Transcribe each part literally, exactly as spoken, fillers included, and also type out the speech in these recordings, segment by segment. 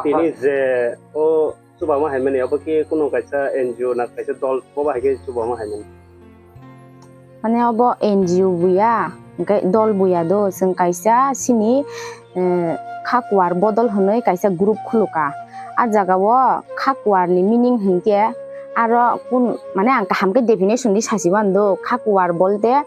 Tini je o chubama hai mani, obo khe kuno kaisa N G O na kaisa dol, bobo hai khe chubama hai mani. Mane obo N G O buya, hwnkhe dol buya do, chwng kaisa chini, eh, khakuar bodol hwnwi kaisa group khuluka. A jagao khakuarni meaning hwnkhe aro kun, mane ang kaham khe definition di sasi mano do, khakuar bolte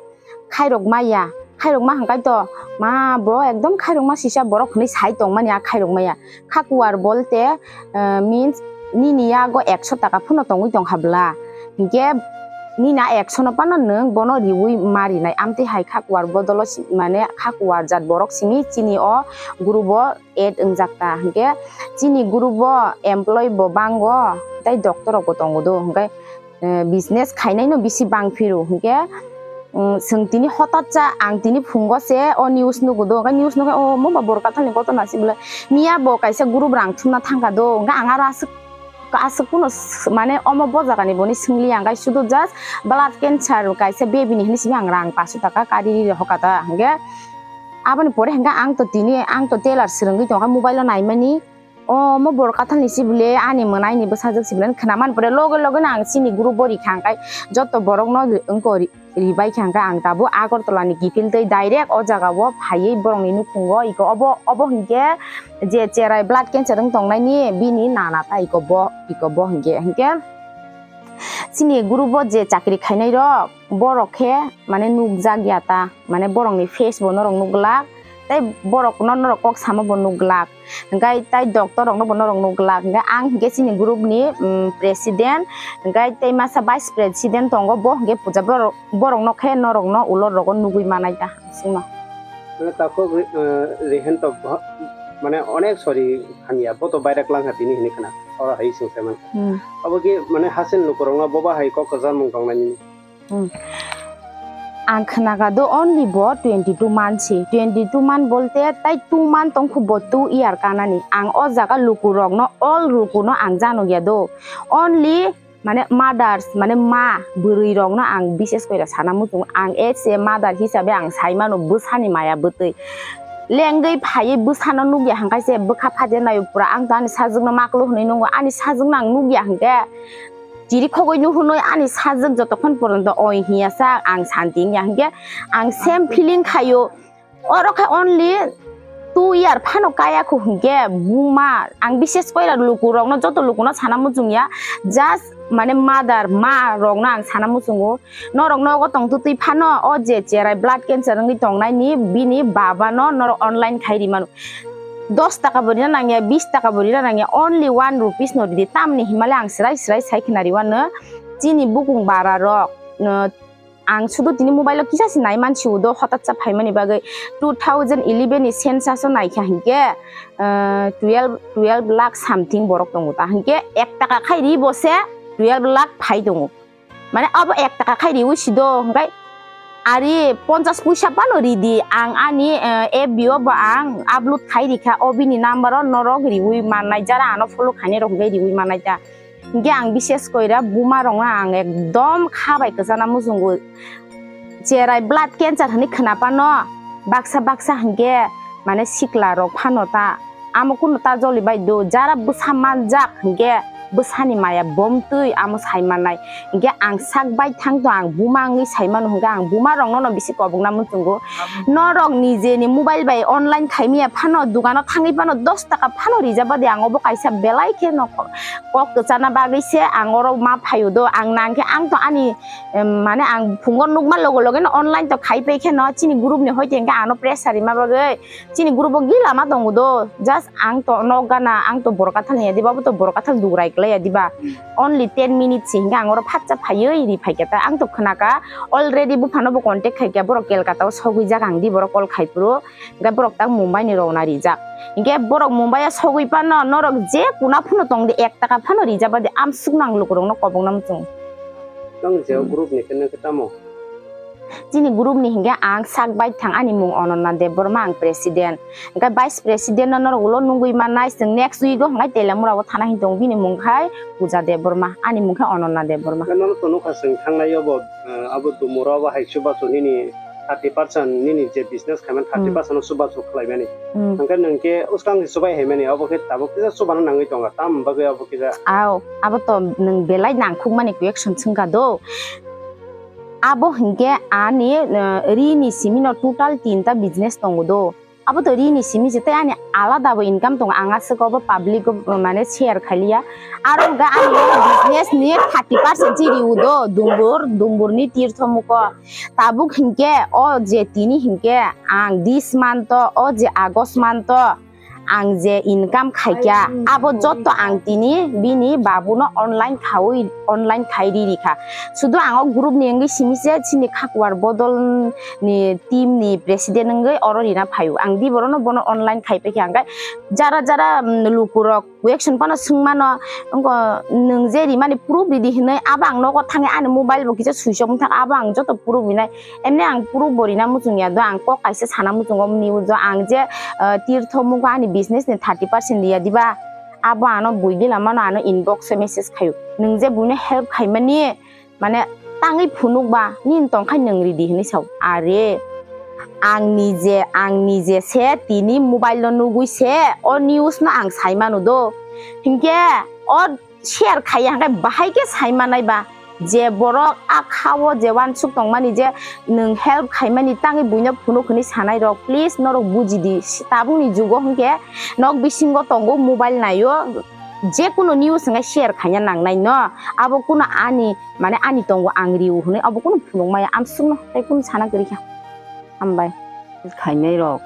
khairokma ya, khairokma hwnkhe to ma bo ekdom khairokma sisa borok hwnwi sai tongmani a khairokma ya. Khakuar bolte, eh, means nini yago ekso taka phano tongwi tongkha bwla, hinkhe nini a ekso no phano nwng bono riui ma rinai, amtwi hai khakuar bodolo si-, mane khakuar jat borok simi chini o group o add wngjak ta, hinkhe chini group o employee bo bango tei doctor rok bo tongo do, hinkhe eh, business khainaino bisi bang phiro, hinkhe, mm, chwng tini hotatsa ang tini phungo se o news nugo do, hinkhe news nukhe, "O, mo ba Borkathal ni gotona se bwle." Miya bo kaisa group rang thumna thangkha do, hinkhe ang aro aswk, aswk kuno s-, mane omo bo jagani boni swngli ang, hinkhe sudu just blood cancer kaisa baby ni hinwi simi ang rang paso taka kari ri hoka ta, hinkhe aboni pore hinkhe ang to tini, ang to tailor swrwngwi tongkha, mobile o naimani. O, mo Borkathal ni sibole, ani mwnaini bwsajwk sibole, khna man pore loge loge no ang chini group bo rikha, hwnkhe joto borok no wngko ri-, ribai kha, hwnkhe ang tabuk Agartala ni kiphil twi direct o jaga o phaiwi borok ni nukhungo iko obo, obo hinkhe je cherai blood cancer wng tongnai ni bini nana ta iko bo, iko bo hinkhe, hinkhe chini group o je chakri khainai rok, borok khe mane nukjak ya ta, mane borok ni face bo norok nukglak, tei borok no norok kok samo bo nukglak, hwnkhe tei doctor rok no bo norok nukglak, hwnkhe ang hwnkhe chini group ni, mm, president, hwnkhe tei masa vice president tongo, bo hwnkhe puja borok, borok no khe norok no ulo rogo nugui manai ta sima. Mane takhuk, eh, Rehen to bo-, mane onek sori hamya, bo to baira kwlang ha tini hinwi khna, oro hai swng sai mankha. Hmm. Abo khe mane hasen lukurok no boba hai kok kwcharmung tongnai nini. Hmm. Ang khwnakha do only bo twenty two month se. Twenty two month bolte tai two month tongkhu bo two year kanani. Ang o jaga lukurokno, all lukuno ang janokya do. Only mane mothers, mane ma bwrwi rokno ang bises koira sana muchungo. Ang as a mother hisabe ang saimano bwsani maya bwtwi. Lengwi phaiwi bwsano nukya hwnkhe se bwkha phajenai pura ang to ani sajwkno maklo hwnwi nungo. Ani sajwkno ang nukya hwnkhe chiri khogwi nuhunwi ani sajwk jotokhon poronto oi hiya sa ang santi wngya, hinkhe ang same feeling khaio. Oro khe only two year phano kaya khu hinkhe buma ang bises koira lukurokno, joto lukuno sana muchungya, just mane mother, ma rokno ang sana muchungo. Norok nogo tongtwtwi phano o je cherai blood cancer wngwi tongnaini bini babano norok online khai rimano. Dos taka bo rina nangya, bis taka bo rina nangya, only one rupees no ridi. Tamni himale ang srai srai sai khna riwano chini bukung bara rok, no, ang sudu tini mobile o kisa se nai mansi udo hotatsa phaimani bagwi two thousand eleven ni census o naikha hinkhe, ah, twelve, twelve lakh something borok tongo ta hinkhe ek taka khai ri bo se twelve lakh phai tongo. Mane abo ek taka khai riwi sido, hwnkhe ari ponchas puisa phano ridi, ang ani, eh, F B o bo ang upload khai rikha, o bini number o norok riwi mannai, jara ano follow khainai rok hwnkhe riwi mannai ta. Hwnkhe ang bises koira buma rokno ang ekdom kha bai kwchana muchungo. Cherai blood cancer hwnwi khna phano baksa baksa hwnkhe mane sikla rok phano ta. Amo kunu ta joli bai do, jara bwsa manjak hinkhe bwsani maya bomtwi amo sai mannai. Hinkhe ang sak bai thang to ang buma wngwi sai mano hinkhe ang buma rokno no bisi kobokna muchungo. Norok nijeni mobile bai online khaimya phano dukano thangwi phano dos taka phano rijak badi ang obo kaisa belai khe no kok kwchana bagwi se ang oro ma phaio do. Ang nang khe ang to ani, em, mane ang phungo nukma logo loge no online to khai pai khe no chini group ni hoite hinkhe ano pressure rima bagwi. Chini group o gila ma tongo do, just ang to nok gana, ang to Borkathal ni ya diba, abo to Borkathal Dugrai klai ya diba. Hmm. Only ten minutes se hinkhe ang oro phatsa phaiwi ri phaikha ta, ang to khwnakha already buphano bo contact khaikha, borok Kolkata o sogwi jak ang di, borok call khai phuru, hinkhe borok tak Mumbai ni rowna rijak. Hinkhe borok Mumbai o sogwi phano norok je kuna phano tong di, ek taka phano rijak badi amsuk no ang lukurok no kobokna muchung. Tang je group ni khe nang khe tamo? Chini group ni hinkhe ang sak bai thang, ani mung Ononna Debbarma, ang president. Hinkhe vice president no norok ulo nugwi mannai, chwng next week o hinkhe Telamura o thana hin tongo, bini mung khai Puja Debbarma, ani mung khe Ononna Debbarma. Hinkhe nono to nukha chwng thangnai obo, eh, abo Dumura obo hai chubachu nini thirty percent nini je business khaimani, hmm, thirty percent no chubachu khlaimani. Hmm. Hwnkhe nwng khe uskang se chubai haimani, obo khe tabuk kisa chubano nangwi tongo, tamni bagwi obo kisa. Ao, abo to nwng belai nangkhukmani question swngkha do. Abo hwnkhe ani, eh, rini simi no total tinta business tongo do. Abo to rini simi se tei ani alada bo income tongo, ang aswk obo public o mane share khailiya. Aro hwnkhe ani business ni thirty percent se riu do, dumbur, dumbur ni tirthomuko. Tabuk hinkhe o je tini hinkhe ang this month o, o je August month o ang je income khaikha, abo jotto ang tini bini babuno online khaui, online khai ri rikha. Sudu ang o group ni wngwi simi se chini khakuar bodol ni team ni president wngwi oro rina phaio. Ang di borokno bono online khai paikha, hwnkhe jara jara, mm, lukurok question phano swngmano, wngkha nwng je rimani proof ridi hinwi, abo ang nogo thangwi ani mobile bo kisa switch off wngthang, abo ang joto proof rinai. Emni ang proof bo rina muchung ya do, ang kok kaisa sana muchungo mni ujo ang je, ah, tirtho mugo ani business ni thirty percent riya diba, abo ano buidi lamano ano inbox o message khaio. Nwng je buino help khaimani, mane tangwi phunukba, nini tongkhai nwng ridi hinwi sao. Are, ang nije, ang nije se tini mobile no nugwi se o news no ang sai manu do. Hinkhe o share khaiya hwnkhe bahai khe sai manai ba, je borok a kha o je uansuk tongmani je nwng help khaimani tangwi buino phunuk hinwi sanai rok, please norok buji di. Tabukni jugo hwnkhe nok bisingo tongo, mobile naio, je kunu news hwnkhe share khaina nangnai no, abo kunu ani Mane ani tongo ang riu hwnwi abo kunu phunuk maya, amsukno tei kunu sana kwrwi kha. Hambai. Khainai rok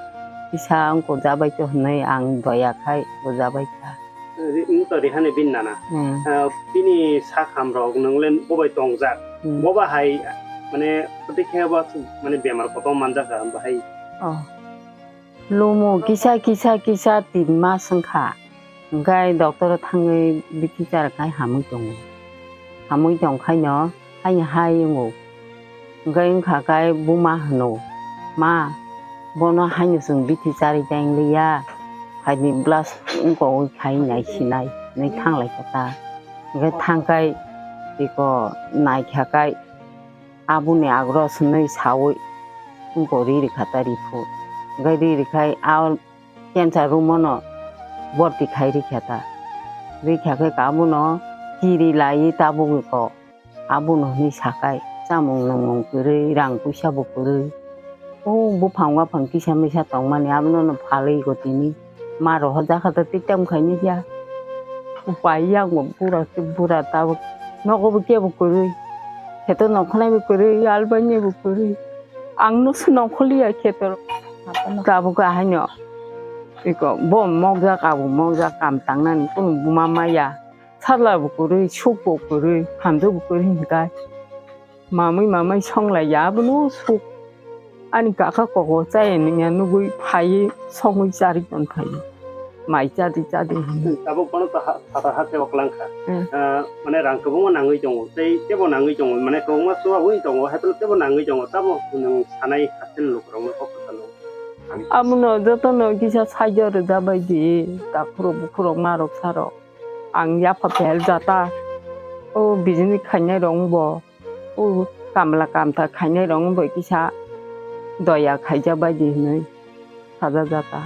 kisa wngkha jabai to hwnwi ang doya khai bo jabai kha. Ri-, wng to rihani bini nana. Hmm. Ah, bini sakham rok nwng le bobai tongjak. Hmm. Boba hai mane tei khe bo mane bemar kotor manjak kha bahai. Oh. Lumo kisa kisa kisa tin mas wngkha. Hwnkhe doctor o thangwi bithi chara khai hamwi tongo. Hamwi tongkhaino haino hai wngo. Hwnkhe wngkha khe buma hwno, "Ma, bono haino chwng bithi charwi tang liya, haini blast wngkha khai nai sinai," hwnwi thang lai kha ta. Hwnkhe thang khai eko nai kha khai, aboni agro swnwi sawi wngkha ri rikha ta ri phu. Hwnkhe ri rikhai a cancer room o no borti khai rikha ta. Rikha khe abono kiri laiwi tabugwi kok. Abono hwnwi sakai, chamung nungmung kwrwi, rang puisa bo kwrwi. O buphang waphang kisa misa tongmani abono no phalwi go tini. Ma rohor jakha to tiktam khaini ya. Upai yang bo bura khe bura tabuk. Nogo bo kebo kwrwi. Kheto nongkhornai bo kwrwi, albaini bo kwrwi. Ang no se nongkhorliya kheto. Tabuk ahaino. Iko bo mokjak abo mokjak kam tangnani kunu buma maya. Sarla bo kwrwi, suk bo kwrwi, hamjak bo kwrwi hwnkai. Mamwi mamwi songlai ya abono suk. Ani kaka koko chaya nungya nugwi phaiwi songwi charwi ton phaiwi. Mai chadi chadi hwnwi. Tabuk bono to ha-, phatar ha tebo kwlang kha. Hmm. Ah, mane rang kwbangma nangwi tongo, tei tebo nangwi tongo, mane kwbangma chubawi tongo, haiphano tebo nangwi tongo, tamo nwng sanai haste ni lukurokno kok kwchalo. Abono jotono kisa saijo rwjabai di, takhurok bukhurok marok sarok. Ang yapha phel jata. O business khainai rok bo. O kamla kamta khainai rok bo kisa doya khaijak bai di hinwi saja jata.